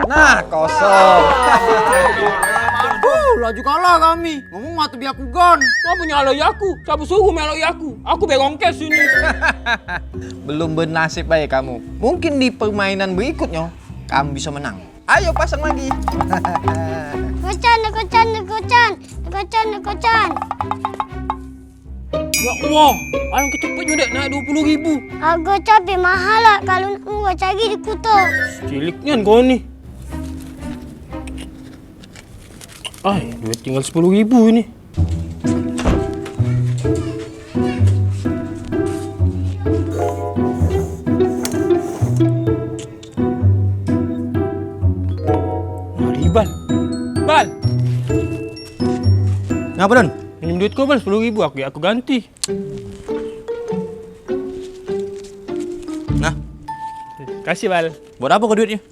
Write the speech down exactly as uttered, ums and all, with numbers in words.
Nah, kosong. Uh, laju kalah kami. Ngomong mati biar aku gan. Kamu nyalahi aku. Siapa suruh melok aku? Aku berongkes ini. Belum bernasib baik kamu. Mungkin di permainan berikutnya, kamu bisa menang. Ayo pasang lagi. Kocan, kocan, kocan. Kocan, kocan. Ya Allah, alangkah cepet jual dek naik dua puluh ribu. Harga cabe mahal lah kalau nak murah cari di kuto. Cilik nian kau ni. Ai, duit tinggal sepuluh ribu ini. Mari, Bal. Bal. Ngapa, Don? Minjem duit kau, Bal, sepuluh ribu, aku, aku ganti. Nah. Kasih, Bal. Buat apa kau duitnya?